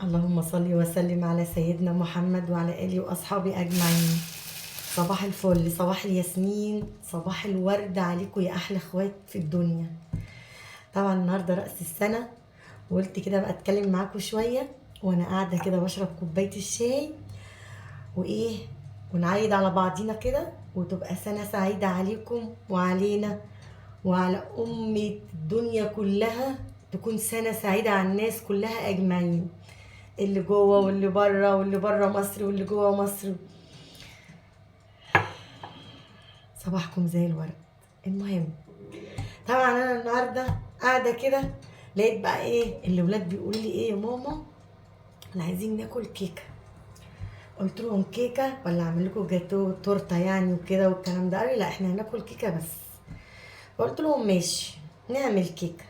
اللهم صل وسلم على سيدنا محمد وعلى آله وأصحابه أجمعين. صباح الفل، صباح الياسمين، صباح الورد عليكم يا أحلى اخوات في الدنيا. طبعا النهارده رأس السنة، وقلت كده بقى اتكلم معاكم شوية وانا قاعدة كده بشرب كوباية الشاي وايه، ونعيد على بعضينا كده، وتبقى سنة سعيدة عليكم وعلينا وعلى أمة الدنيا كلها، تكون سنة سعيدة على الناس كلها أجمعين، اللي جوه واللي بره، واللي بره مصر واللي جوه مصر. صباحكم زي الورد. المهم طبعا انا النهارده قاعدة كده لقيت بقى ايه الاولاد بيقولوا لي ايه يا ماما احنا عايزين ناكل كيكة. قلت لهم كيكة ولا اعمل لكم جاتو تورته يعني وكده والكلام ده؟ قالوا لي لا احنا هناكل كيكة بس. قلت لهم ماشي نعمل كيكة.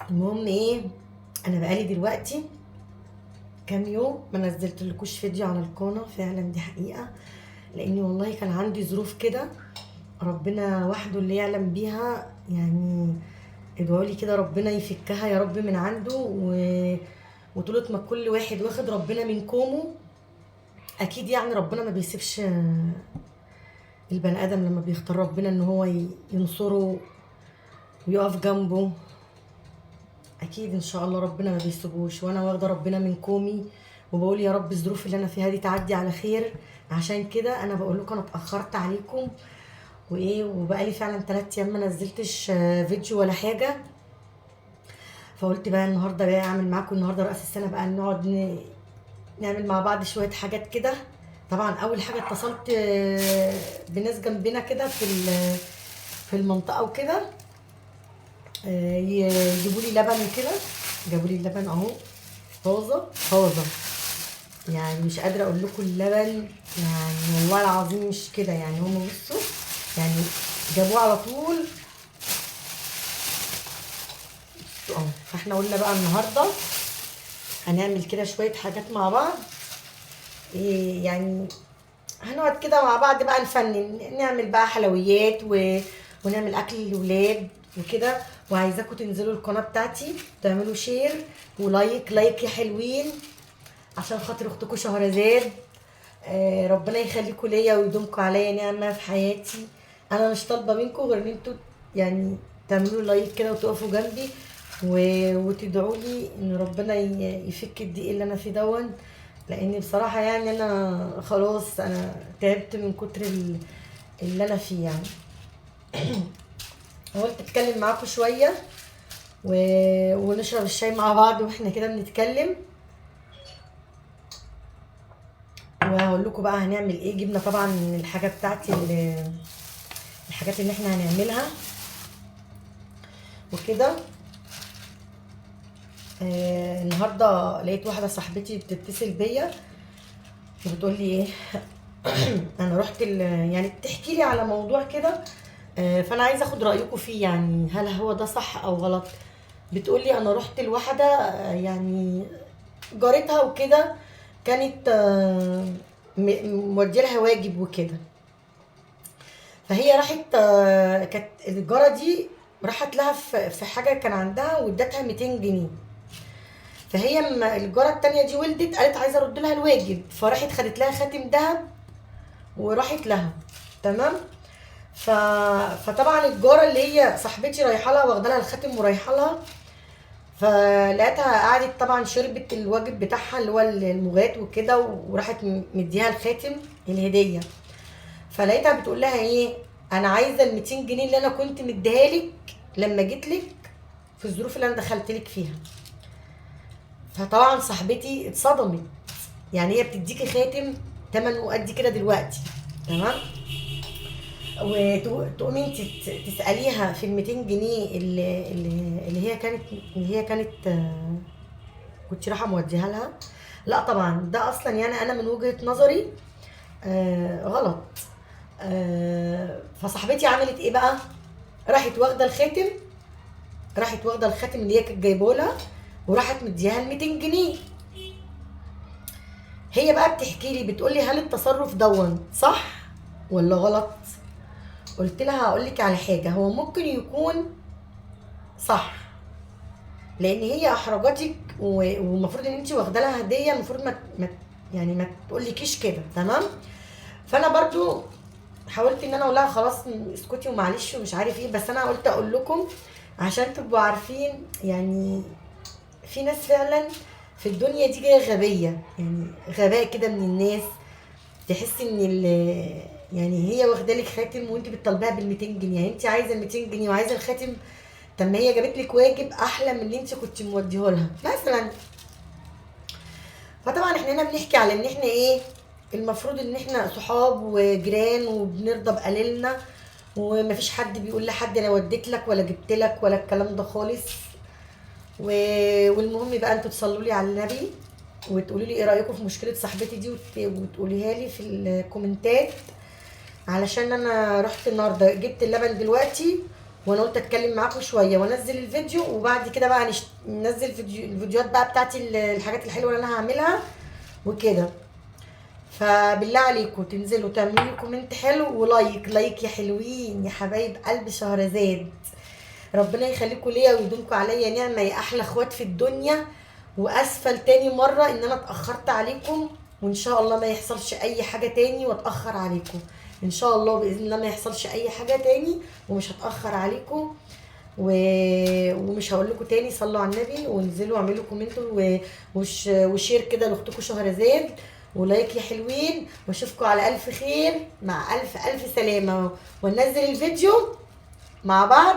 المهم ايه، انا بقالي دلوقتي كام يوم ما نزلتلكوش فيديو على القناة، فعلا دي حقيقة، لاني والله كان عندي ظروف كده ربنا وحده اللي يعلم بيها، يعني ادعوا لي كده ربنا يفكها يا رب من عنده، وطولة ما كل واحد واخد ربنا من كومة اكيد يعني ربنا ما بيسيبش البني ادم لما بيختار ربنا ان هو ينصره ويقف جنبه، اكيد ان شاء الله ربنا ما بيسيبوش. وانا واخده ربنا من كومي وبقول يا رب الظروف اللي انا فيها دي تعدي على خير. عشان كده انا بقول لكم انا اتاخرت عليكم وايه، وبقالي فعلا 3 ايام ما نزلتش فيديو ولا حاجة. فقلت بقى النهارده بقى اعمل معاكم النهارده راس السنة بقى، نقعد نعمل مع بعض شوية حاجات كده. طبعا اول حاجة اتصلت بناس جنبنا كده في المنطقة وكده، يجيبوا لي لبن وكده. جابوا لي اللبن اهو طازة طازة، يعني مش قادرة اقول لكم اللبن يعني والله العظيم مش كده، يعني هم بصوا يعني جابوه على طول اهو. فاحنا قلنا بقى النهارده هنعمل كده شوية حاجات مع بعض، إيه يعني هنقعد كده مع بعض بقى نفنن، نعمل بقى حلويات ونعمل اكل للولاد وكده. وعايزاكم تنزلوا القناة بتاعتي تعملوا share و like، like يا حلوين عشان خاطر اختكم شهرزاد. ربنا يخليكم ليا ويدومكم عليا نعمه في حياتي. انا مش طالبه منكم غير ان انتوا يعني تعملوا like كده وتقفوا جنبي وتدعوا لي ان ربنا يفك الضيق اللي انا فيه دون، لان بصراحة يعني انا خلاص انا تعبت من كتر اللي انا فيه يعني. قلت اتكلم معاكم شوية ونشرب الشاي مع بعض واحنا كده بنتكلم، وهقول لكم بقى هنعمل ايه. جبنا طبعا الحاجة بتاعتي الحاجات اللي احنا هنعملها وكده. النهارده لقيت واحدة صاحبتي بتتصل بيا وبتقول لي ايه انا رحت يعني بتحكي لي على موضوع كده، فانا عايزه اخد رايكم فيه، يعني هل هو ده صح او غلط. بتقول لي انا رحت لواحدة يعني جارتها وكده، كانت موديه لها واجب وكده، فهي راحت كانت الجاره دي راحت لها في حاجة كان عندها وادتها 200 جنيه. فهي اما الجاره التانية دي ولدت قالت عايزه ارد لها الواجب، فراحت خدت لها خاتم ذهب وراحت لها، تمام. فطبعا الجاره اللي هي صاحبتي رايحة لها واخده لها الخاتم ورايحه لها، فلقيتها قعدت طبعا شربت الواجب بتاعها اللي هو المغات وكده، وراحت مديها الخاتم الهدية. فلقيتها بتقول لها ايه، انا عايزه ال 200 جنيه اللي انا كنت مديها لك لما جيت لك في الظروف اللي انا دخلت لك فيها. فطبعا صاحبتي اتصدمت، يعني هي بتديكي خاتم تمنه قد كده دلوقتي، تمام، وتقومي انت تساليها في ال 200 جنيه اللي هي كانت كنت رايحة موديها لها. لا طبعا ده اصلا يعني انا من وجهه نظري غلط. فصاحبتي عملت ايه بقى، راحت واخده الخاتم، راحت واخده الخاتم اللي هي كانت جايبه لها وراحت مديها ال 200 جنيه. هي بقى بتحكي لي بتقول لي هل التصرف دون صح ولا غلط؟ قلت لها هقول لك على حاجة، هو ممكن يكون صح، لان هي احرجتك، والمفروض ان انت واخده لها هديه، المفروض ما يعني ما تقولكيش كده، تمام؟ فانا برضو حاولت ان انا اقول لها خلاص اسكتي ومعلش ومش عارف ايه، بس انا قلت اقول لكم عشان تبقوا عارفين يعني في ناس فعلا في الدنيا دي جاية غبية، يعني غباء كده من الناس، تحس ان يعني هي واخده لك خاتم وانت بتطالبيها بال 200 جنيه، يعني انت عايزه ال 200 جنيه وعايزه الخاتم، طب ما هي جابت لك واجب احلى من اللي انت كنت موديه لها مثلا. فطبعا احنا هنا بنحكي على ان احنا ايه، المفروض ان احنا صحاب وجيران وبنرضى بقليلنا، ومفيش حد بيقول لحد انا وديت لك ولا جبت لك ولا الكلام ده خالص. والمهم بقى انتوا تصلوا لي على النبي وتقولوا لي ايه رايكم في مشكلة صاحبتي دي، وتقوليها لي في الكومنتات، علشان انا رحت النهارده جبت اللبن دلوقتي وانا قلت اتكلم معاكم شوية وانزل الفيديو، وبعد كده بقى ننزل الفيديوهات بقى بتاعتي الحاجات الحلوة اللي انا هعملها وكده. فبالله عليكم تنزلوا تعملوا لي comment حلو و like، like يا حلوين يا حبايب قلب شهرزاد، ربنا يخليكم ليا ويدومكم عليا نعمه يا احلى اخوات في الدنيا. واسفل تاني مرة ان انا اتاخرت عليكم، وان شاء الله ما يحصلش اي حاجة تاني واتاخر عليكم ان شاء الله، باذن الله ما يحصلش اي حاجة تاني ومش هتاخر عليكم، ومش هقول لكم تاني. صلوا على النبي وانزلوا اعملوا comment و share كده لاختكم شهرزاد، و like يا حلوين، واشوفكم على الف خير مع الف الف سلامه. وننزل الفيديو مع بعض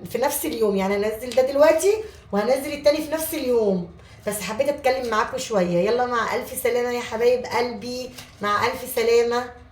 في نفس اليوم، يعني هنزل ده دلوقتي وهنزل التاني في نفس اليوم، بس حبيت اتكلم معاكم شوية. يلا مع الف سلامه يا حبايب قلبي، مع الف سلامه.